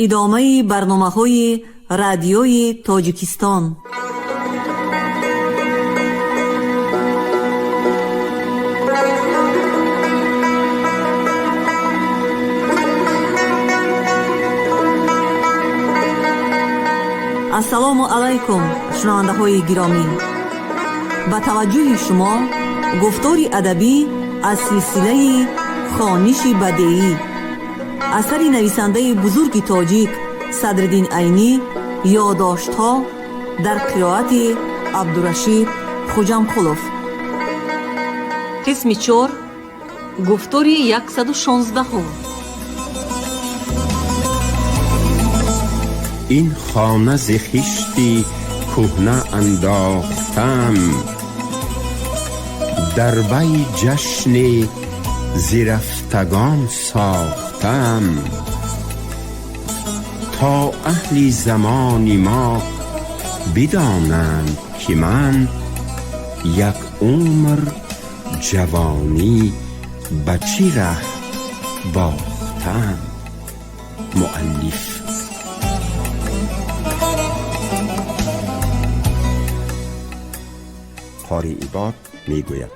Идомаи барномаҳои Радиои Тоҷикистон. Ассалому алайкум, шунавандаҳои гиромӣ! Ба таваҷҷӯҳи шумо гуфтори адабӣ аз силсилаи «Хониши бадеӣ», асари нависандаи бузурги тоҷик Садриддин Айнӣ, «Ёдоштҳо», дар қироати Абдурашид Хуҷамқулов. Қисми чор, гуфтори 116-ум. Ин хона зи хишти кӯҳна андохтам, дар вай ҷашни зи рафтагон сохтам, то аҳли замони мо бидонанд, ки ман як умр ҷавонӣ ба чӣ раҳ бохтам. Муаллиф. Қори Ибод мегӯяд: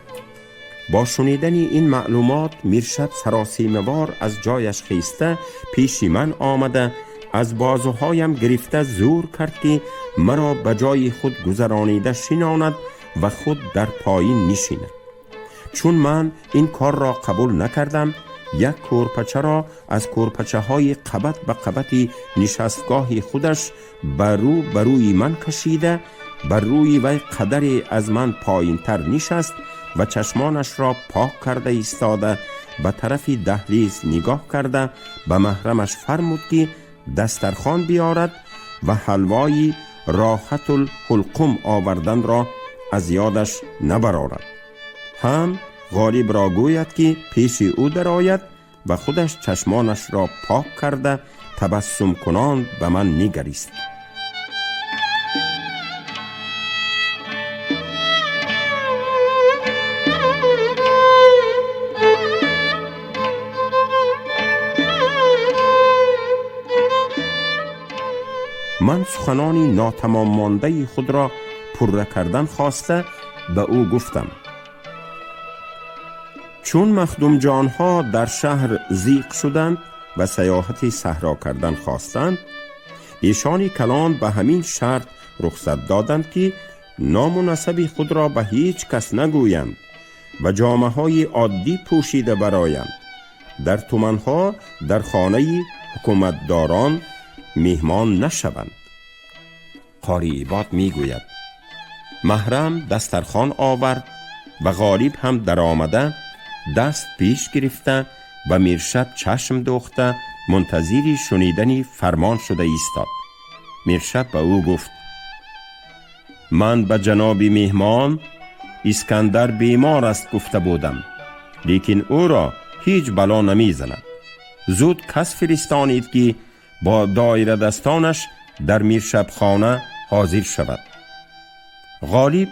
бо шунидани ин маълумот Миршаб саросимавор аз ҷояш хеста, пеши ман омада, аз бозуҳоям гирифта, зӯр кард, ки маро ба ҷои худ гузаронида шинонад ва худ дар поин нишинад. Чун ман ин корро қабул накардам, як кӯрпачаро аз кӯрпачаҳои қабат ба қабати нишастгоҳи худаш ба рӯ ба рӯи ман кашида, бар рӯи вай қадаре аз ман поинтар нишаст ва чашмонашро пок карда истода, ба тарафи даҳлиз нигоҳ карда, ба маҳрамаш фармуд, ки дастархон биёрад ва ҳалвои Роҳатулҳулқум оварданро аз ёдаш набарорад, ҳам Ғолибро гӯяд, ки пеши ӯ дарояд, ва худаш чашмонашро пок карда, табассумкунон ба ман нигарист. Ман суханони нотамоммондаи худро пурра кардан хоста, ба ӯ гуфтам: чун махдумҷонҳо дар шаҳр зиқ шуданд ва саёҳати саҳро кардан хостанд, эшони калон ба ҳамин шарт рухсат доданд, ки ному насаби худро ба ҳеҷ кас нагӯянд ва ҷомаҳои оддӣ пӯшида бароянд, дар туманҳо дар хонаи ҳукуматдорон меҳмон нашаванд. Қори Ибод мегӯяд: маҳрам дастархон овард ва Ғолиб ҳам даромада, даст пеш гирифта, ба Миршаб чашм дӯхта, мунтазири шунидани фармон шуда истод. Миршаб ба ӯ гуфт: ман ба ҷаноби меҳмон Искандар бемор аст гуфта будам, лекин ӯро ҳеҷ бало намезанад. Зуд кас фиристонид, ки бо доирадастонаш дар Миршабхона ҳозир шавад. Ғолиб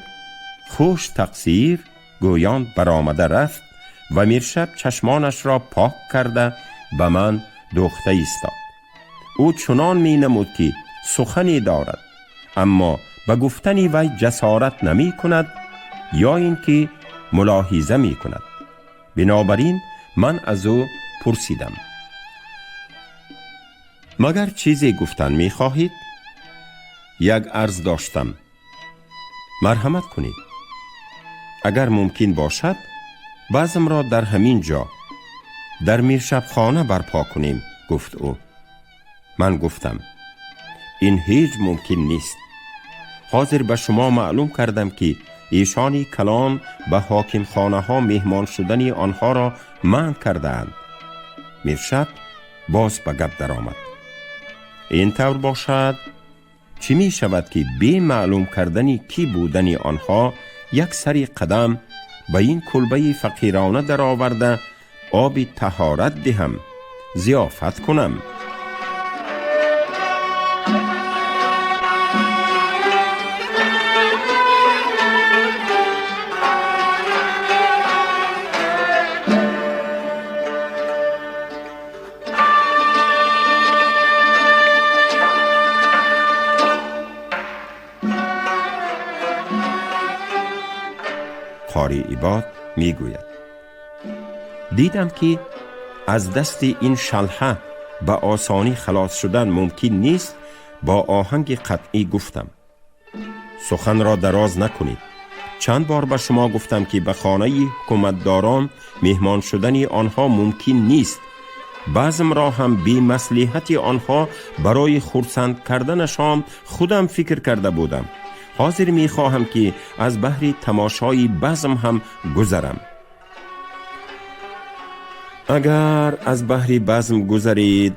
хуш тақсир гӯён баромада рафт ва Миршаб чашмонашро пок карда, ба ман дӯхта истод. Ӯ чунон менамуд, ки сухане дорад, аммо ба гуфтани вай ҷасорат намекунад ё ин ки мулоҳиза мекунад. Бинобар ин ман аз ӯ пурсидам: магар чизе гуфтан мехоҳед? Як арз доштам, марҳамат кунед. Агар мумкин бошад, базмро дар ҳамин ҷо, дар Миршабхона барпо кунем, гуфт ӯ. Ман гуфтам: ин ҳеҷ мумкин нест. Ҳозир ба шумо маълум кардам, ки эшони калон ба ҳокимхонаҳо меҳмон шудани онҳоро манъ кардаанд. Миршаб боз ба гап даромад: ин тавр бошад, чӣ мешавад, ки бе маълум кардани кӣ будани онҳо як сари қадам ба ин кулбаи фақирона дароварда, оби таҳорат диҳам, зиёфат кунам? Қори Ибод мегӯяд: дидам, ки аз дасти ин шалҳа ба осонӣ халос шудан мумкин нест. Бо оҳанги қатъӣ гуфтам: суханро дароз накунед. Чанд бор ба шумо гуфтам, ки ба хонаи ҳукуматдорон меҳмон шудани онҳо мумкин нест. Базмро ҳам бемаслиҳати онҳо барои хурсанд карданашон худам фикр карда будам. Ҳозир мехоҳам, ки аз баҳри тамошои базм ҳам гузарам. Агар аз баҳри базм гузаред,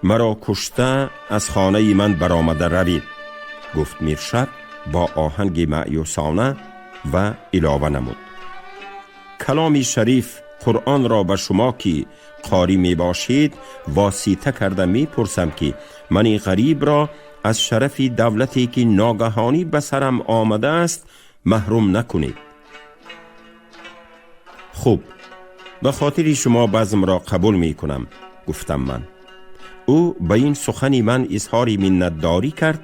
маро кушта аз хонаи ман баромада равед, гуфт Миршаб бо оҳанги маъюсона ва илова намуд: каломи шариф Қуръонро ба шумо, ки қорӣ мебошед, восита карда мепурсам, ки мани ғарибро аз шарафи давлате, ки ногаҳонӣ ба сарам омадааст, маҳрум накунед. Хуб, ба хотири шумо базмро қабул мекунам, гуфтам ман. Ӯ ба ин сухани ман изҳори миннатдорӣ кард,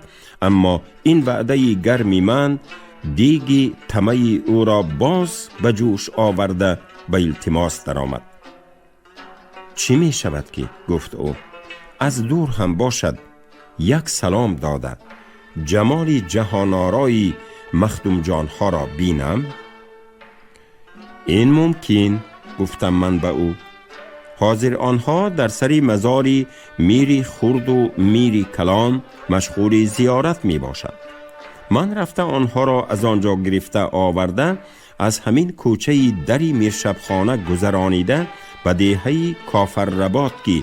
аммо ин ваъдаи гарми ман диги тамаи ӯро боз ба ҷӯш оварда, ба илтимос даромад. Чӣ мешавад ки, гуфт ӯ, аз дур ҳам бошад, як салом дода, ҷамоли ҷаҳонорои махдумҷонҳоро бинам? Ин мумкин, гуфтам ман ба ӯ. Ҳозир онҳо дар сари мазори мири хурду мири калон машғули зиёрат мебошанд. Ман рафта онҳоро аз он ҷо гирифта оварда, аз ҳамин кӯчаи дари Миршабхона гузаронида, ба деҳаи Кофарработ, ки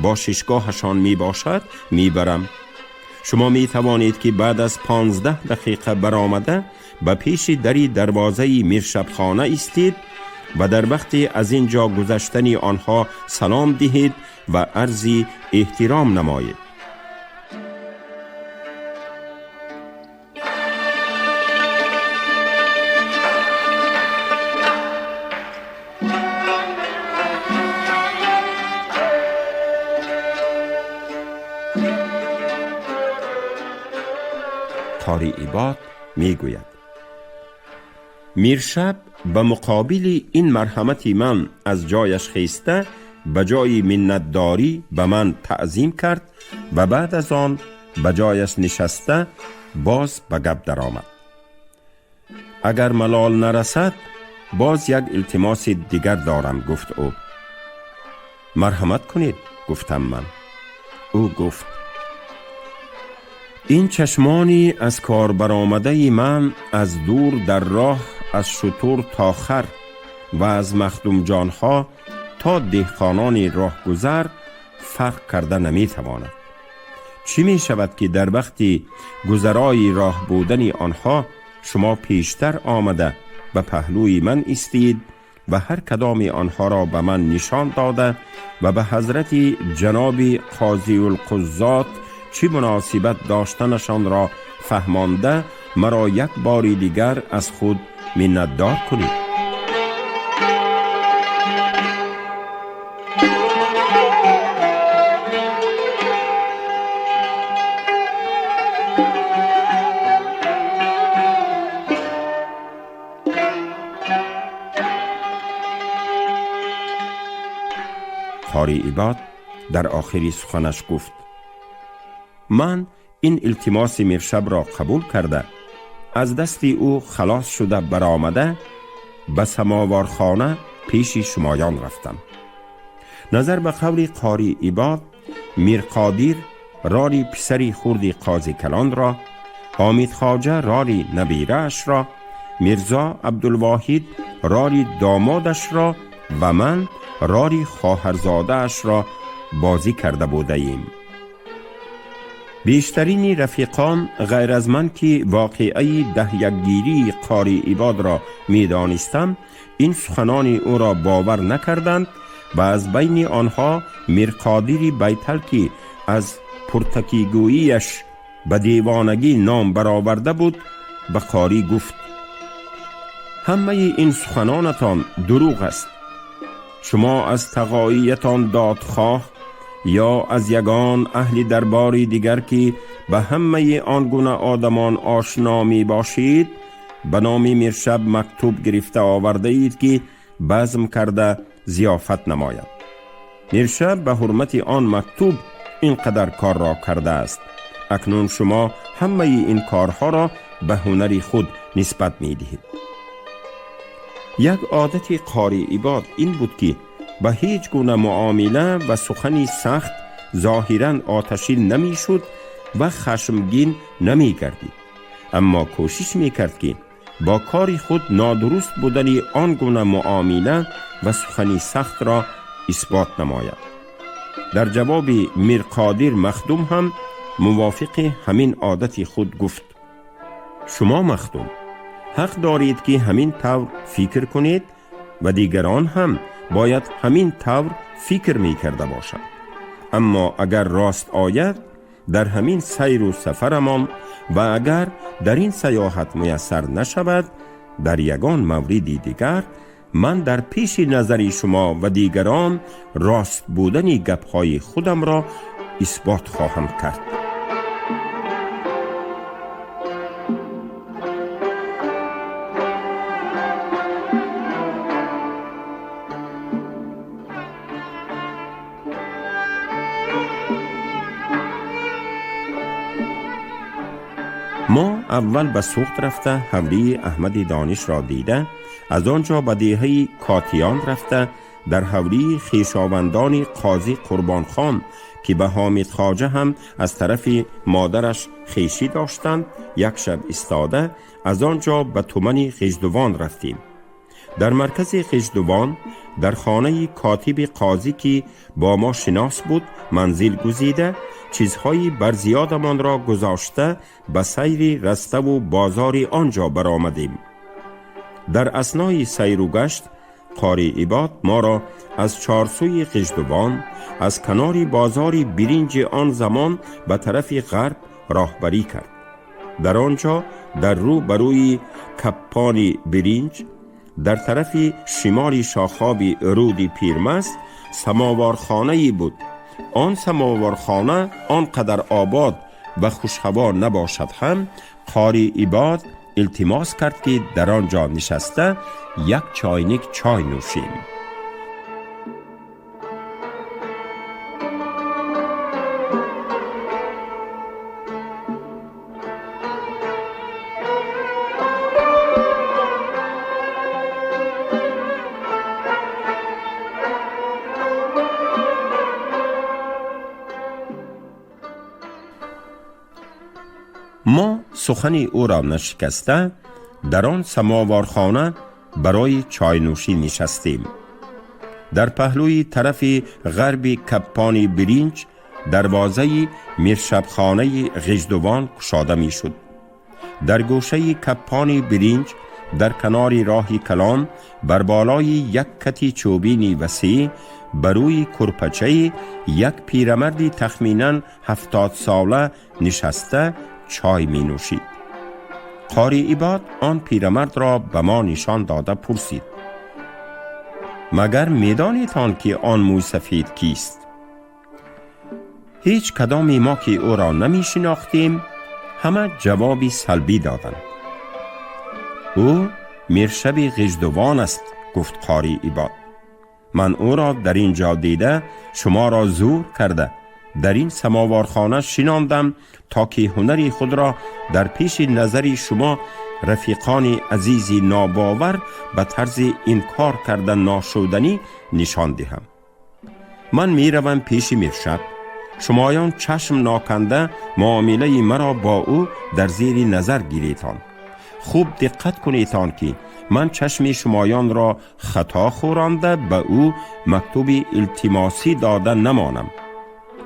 бошишгоҳашон мебошад, мебарам. Шумо метавонед, ки баъд аз 15 дақиқа баромада, ба пеши дари дарвозаи Миршабхона истед ва дар вақти аз ин ҷо гузаштани онҳо салом диҳед ва арзи эҳтиром намоед. Қори Ибод мегӯяд: Миршаб ба муқобили ин марҳамати ман аз ҷояш хеста, ба ҷои миннатдорӣ ба ман таъзим кард ва баъд аз он ба ҷояш нишаста, боз ба гап даромад. Агар малол нарасад, боз як илтимоси дигар дорам, гуфт ӯ. Марҳамат кунед, гуфтам ман. Ӯ гуфт: ин чашмони аз кор баромадаи ман аз дур дар роҳ аз шутур то хар ва аз махдумҷонҳо то деҳқонони роҳгузар фарқ карда наметавонад. Чӣ мешавад, ки дар вақти гузарои роҳ будани онҳо шумо пештар омада, ба паҳлӯи ман истед ва ҳар кадоми онҳоро ба ман нишон дода ва ба ҳазрати ҷаноби Қозиулқуззот чӣ муносибат доштанашонро фаҳмонда, маро як бори дигар аз худ миннатдор кунед? Қори Ибод дар охири суханаш гуфт: ман ин илтимоси Миршабро қабул карда, аз дасти ӯ халос шуда баромада, ба самоворхона пеши шумоён рафтам. Назар ба қавли Қори Ибод, Мирқодир роли писари хурди қози калонро, Ҳомидхоҷа роли набираашро, Мирзо Абдулвоҳид роли домодашро ва ман роли хоҳарзодаашро бозӣ карда будаем. Бештарини рафиқон ғайр аз ман, ки воқеаи даҳякгирии Қори Ибодро медонистам, ин суханони ӯро бовар накарданд ва аз байни онҳо Мирқодири Байтал, ки аз пуртакигӯияш ба девонагӣ ном бароварда буд, ба қорӣ гуфт: ҳамаи ин суханонатон дурӯғ аст. Шумо аз тағоиятон додхоҳ ё аз ягон аҳли дарбори дигар, ки ба ҳамаи он гуна одамон ошно мебошед, ба номи Миршаб мактуб гирифта овардаед, ки базм карда зиёфат намояд. Миршаб ба ҳурмати он мактуб ин қадар корро кардааст. Акнун шумо ҳамаи ин корҳоро ба ҳунари худ нисбат медиҳед. Як одати Қори Ибод ин буд, ки ба ҳеҷ гуна муомила ва сухани сахт зоҳиран оташин намешуд ва хашмгин намегардид, аммо кӯшиш мекард, ки бо кори худ нодуруст будани он гуна муомила ва сухани сахтро исбот намояд. Дар ҷавоби Мирқодир Махдум ҳам мувофиқи ҳамин одати худ гуфт: шумо, Махдум, ҳақ доред, ки ҳамин тавр фикр кунед ва дигарон ҳам бояд ҳамин тавр фикр мекарда бошанд. Аммо агар рост ояд, дар ҳамин сайру сафарамон ва агар дар ин саёҳат муяссар нашавад, дар ягон мавриди дигар ман дар пеши назари шумо ва дигарон рост будани гапҳои худамро исбот хоҳам кард. Мо аввал ба Суғд рафта, ҳавлии Аҳмади Донишро дида, аз он ҷо ба деҳаи Котиён рафта, дар ҳавлии хешовандони Қозӣ Қурбонхон, ки ба Ҳомид Хоҷа ҳам аз тарафи модараш хешӣ доштанд, як шаб истода, аз он ҷо ба тумани Ғиждувон рафтем. Дар маркази Ғиждувон дар хонаи котиби қозӣ, ки бо мо шинос буд, манзил гузида, чизҳои барзиёдамонро гузошта, ба сайри раставу бозори он ҷо баромадем. Дар аснои сайру гашт Қори Ибод моро аз чорсӯи Ғиждувон, аз канори бозори биринҷи он замон ба тарафи ғарб роҳбарӣ кард. Дар он ҷо дар рӯ ба рӯи каппони биринҷ, дар тарафи шимоли шохоби руди Пирмаст самоворхонае буд. Он самоворхона он қадар обод ва хушҳаво набошад ҳам, Қори Ибод илтимос кард, ки дар он ҷо нишаста як чойник чой нӯшем. Мо сухани ӯро нашикаста, дар он самоворхона барои чойнӯшӣ нишастем. Дар паҳлӯи тарафи ғарби каппони биринҷ дарвозаи миршабхонаи Ғиждувон кушода мешуд. Дар гӯшаи каппони биринҷ, дар канори роҳи калон, бар болои як кати чӯбини васеъ, ба рӯи курпачаи як пирамарди тахминан 70сола нишаста чой менӯшид. Қори Ибод он пирамардро ба мо нишон дода пурсид: магар медонедон, ки он мӯйсафед кист? Ҳеҷ кадоми мо, ки ӯро намешинохтем, ҳама ҷавоби салбӣ доданд. Ӯ Миршаби Ғиждувон аст, гуфт Қори Ибод. Ман ӯро дар ин ҷо дида, шуморо зур карда дар ин самоворхона шинондам, то ки ҳунари худро дар пеши назари шумо, рафиқони азизи нобовар, ба тарзи инкор карда ношуданӣ нишон диҳам. Ман меравам пеши Миршаб. Шумоён чашм ноканда муомилаи маро бо ӯ дар зери назар гиретон. Хуб диққат кунетон, ки ман чашми шумоёнро хато хӯронда, ба ӯ мактуби илтимосӣ дода намонам.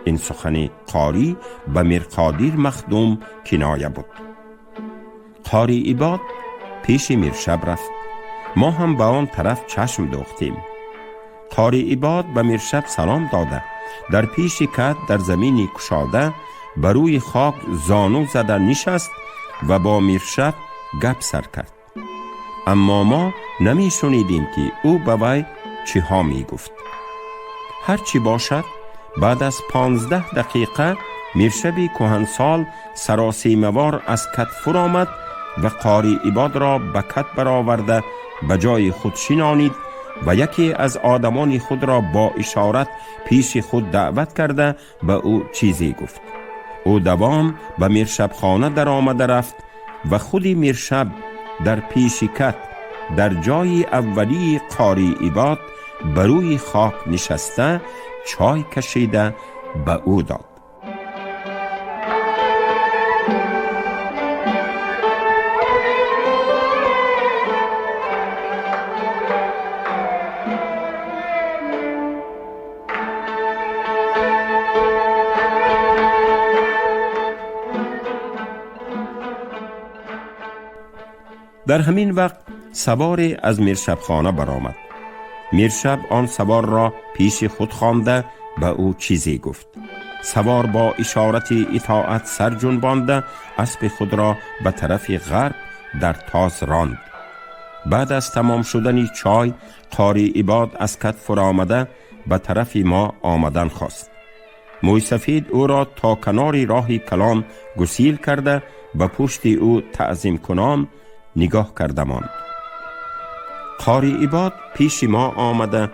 Ин сухани Қорӣ ба Мирқодир Махдум киноя буд. Қори Ибод пеши Миршаб рафт. Мо ҳам ба он тараф чашм дӯхтем. Қори Ибод ба Миршаб салом дода, дар пеши кат дар замини кушода ба рӯи хок зону зада нишаст ва бо Миршаб гап сар кард. Аммо мо намешунидем, ки ӯ ба вай чиҳо мегуфт. Ҳар чӣ бошад, баъд аз 15 дақиқа Миршаби кӯҳансол саросемавор аз кат фуромад. و قاری عباد را به کت برآورده به جای خود شنانید و یکی از آدمان خود را با اشارت پیش خود دعوت کرده به او چیزی گفت. او دوام به میرشب خانه در آمده رفت و خودی میرشب در پیش کت در جای اولی قاری عباد بر روی خاک نشسته چای کشیده به او داد. در همین وقت سواری از میرشبخانه برآمد. میرشب آن سوار را پیش خود خوانده به او چیزی گفت. سوار با اشارت اطاعت سر جنبانده اسب خود را به طرف غرب در تاز راند. بعد از تمام شدن چای قاری عباد از کت فرآمده به طرف ما آمدن خواست. موی سفید او را تا کنار راه کلان گسیل کرده به پشت او تعظیم کنان نگاه کرده ماند. قاری عباد پیش ما آمده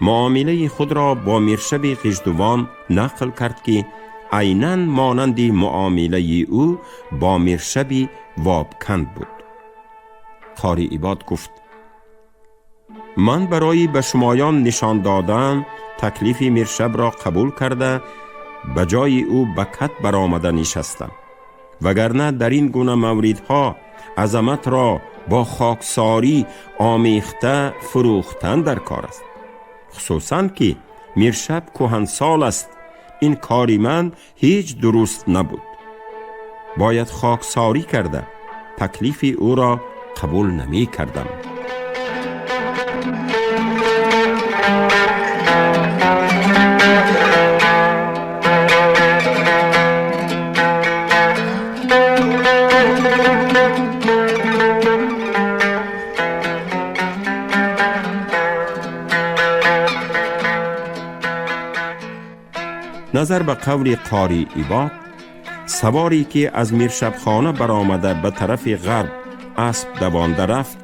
معامله خود را با میرشب غژدوان نقل کرد که عینا مانند معامله او با میرشب وابکند بود. قاری عباد گفت: من برای به شمایان نشان دادن تکلیف میرشب را قبول کرده به جای او به کت برآمده نشستم، وگرنه در این گونه موردها عظمت را با خاکساری آمیخته فروختن در کار است، خصوصا که میرشب کهنسال است. این کاری من هیچ درست نبود، باید خاکساری کرده تکلیف او را قبول نمی کردم. نظر به قول قاری عباد، سواری که از میرشبخانه برآمده به طرف غرب اسب دوانده رفت،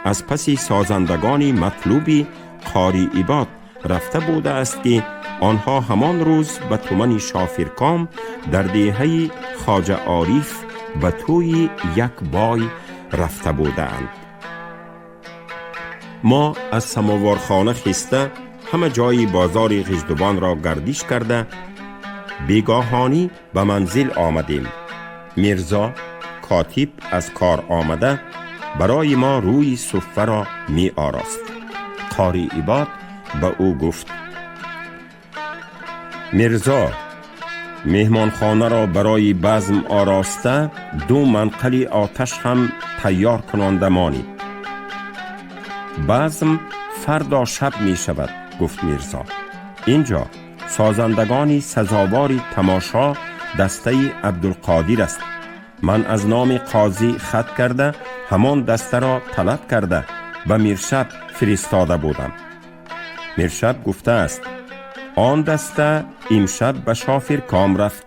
از پس سازندگان مطلوبی قاری عباد رفته بوده است که آنها همان روز به تومن شافرکام در دیهه خواجه عارف به توی یک بای رفته بودند. ما از سماوارخانه خیسته همه جای بازار غژدوان را گردش کرده بیگاهانی به منزل آمدیم. میرزا کاتب از کار آمده برای ما روی سفره را می آراست. قاری عباد به او گفت: میرزا، مهمانخانه را برای بزم آراسته 2 منقل آتش هم تیار کنانده مانید. بزم فردا شب می شود، گفت میرزا. اینجا سازندگانی سزاواری تماشا دسته عبدالقادر است. من از نام قاضی خط کرده همان دسته را طلب کرده و میرشب فرستاده بودم. میرشب گفته است آن دسته امشب به شافر کام رفت،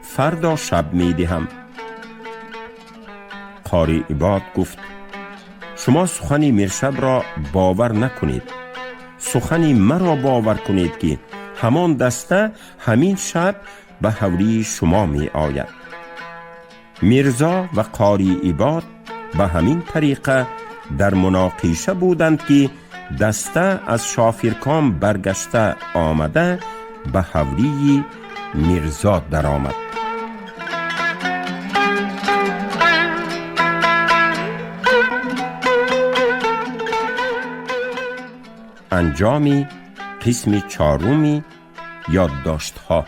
فردا شب می دهم. قاری عباد گفت: شما سخن میرشب را باور نکنید، سخن مرا باور کنید که همان دسته همین شب به حولی شما می آید. میرزا و قاری عباد به همین طریقه در مناقشه بودند که دسته از شافرکام برگشته آمده به حولی میرزا درآمد. انجام قسم چهارم یادداشت‌ها.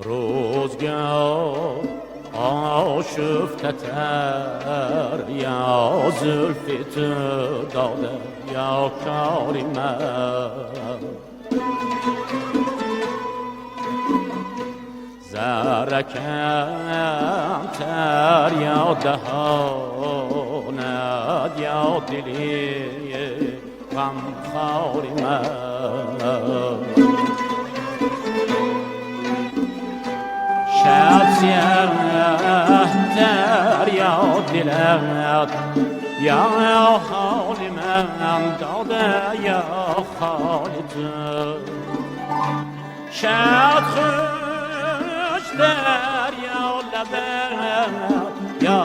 روزگار آشفته تر یا زلف تو داده یا کاری من، ذره کمتر یا دهان یا دلی غمخوار من. شب سیاه تر یا دلت یا حال من داده یا خال تو. شب خوش در یا لبت یا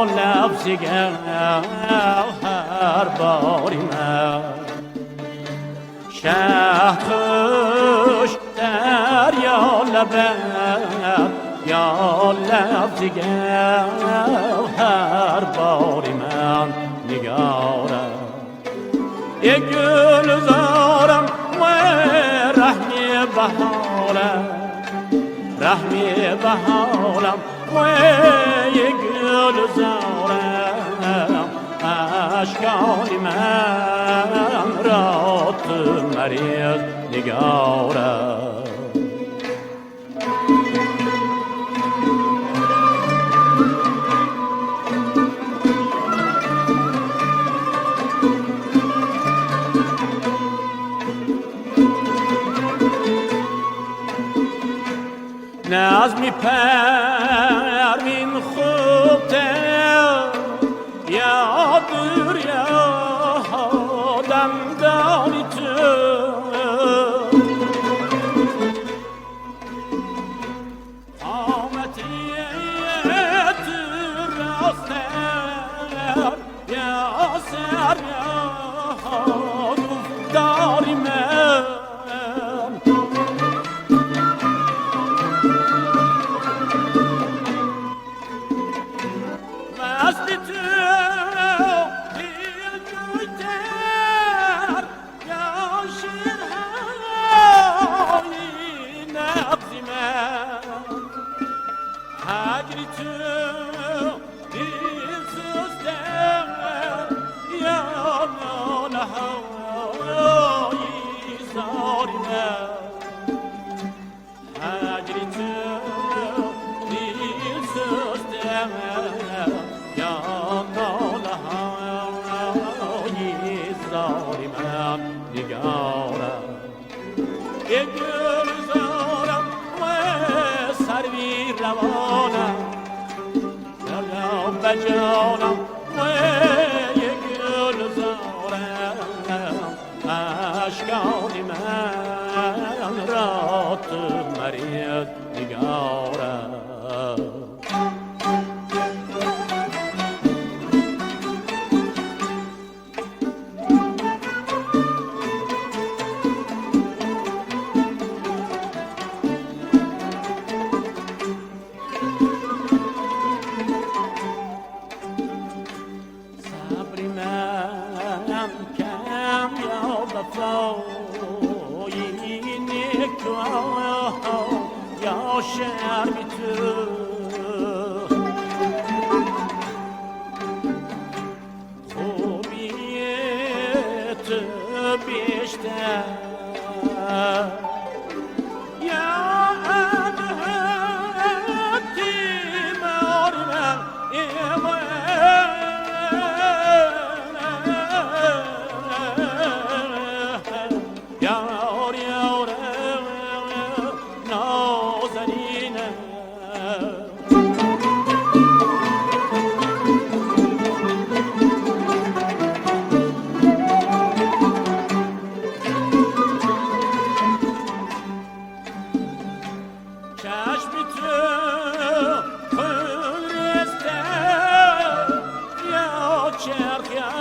لفظ گوهر باری من. شهد خوش در یا لبت یا لفظ گوهر باری من نگارم. یک گلزارم و رحمی بهارم، رحمی بهارم و یک گلزارم. اشکال من را تو مریض نگارم. نظمی پروین خوب یا دور یا دندانی تو. قامتی تو راست یا سر یا گفتاری من. جانم و یک گلزارم، اشکان من را تو مریض نگارم. یا شرمی تو خوبی تو بیشتر یا ادهت تیمار من. یار یار نازنینه. چشم تو خونریزته یا چرخ یا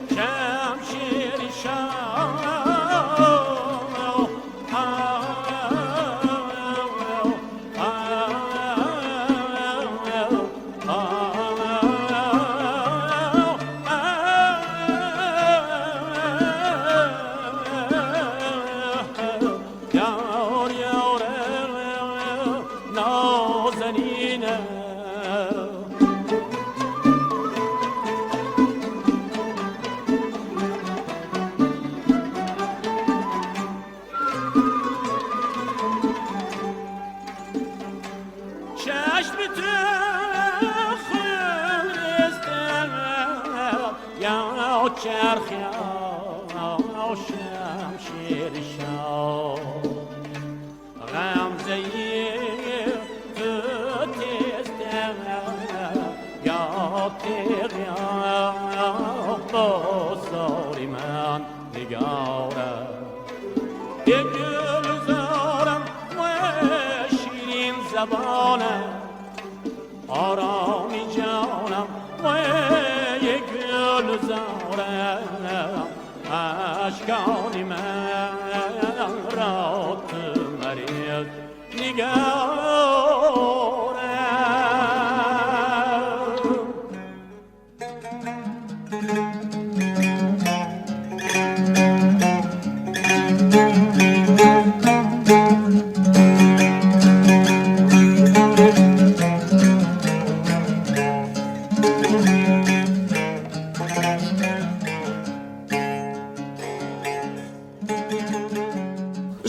شمشیر شاه. یار یار نازنینه. چشم تو خونریزته چرخ یا شمشیر شاه غمزه تو تیزتر یا تیغ یا بازاری من نگارم گلزارم و شیرین زبانم آرامی جانم و گلزارم اشکانی من را تو مریض نگارم.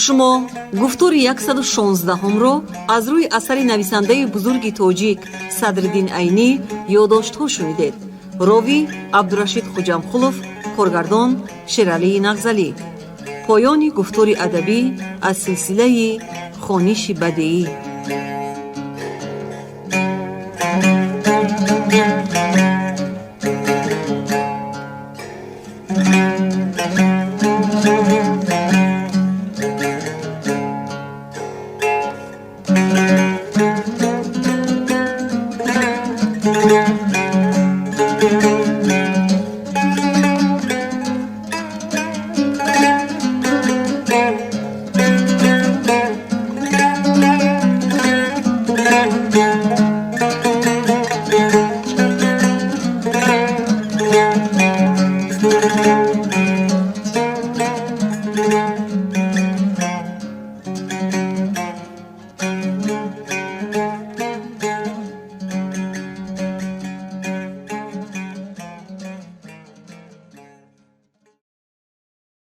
Шумо гуфтори 116-ҳумро аз рӯи асари нависандаи бузурги тоҷик Садриддин Айнӣ «Ёдоштҳо» шунидед. Ровӣ Абдурашид Хуҷамхулов, коргардон Шералии Нағзалӣ. Поёни гуфтори адабӣ аз силсилаи хониши бадеӣ.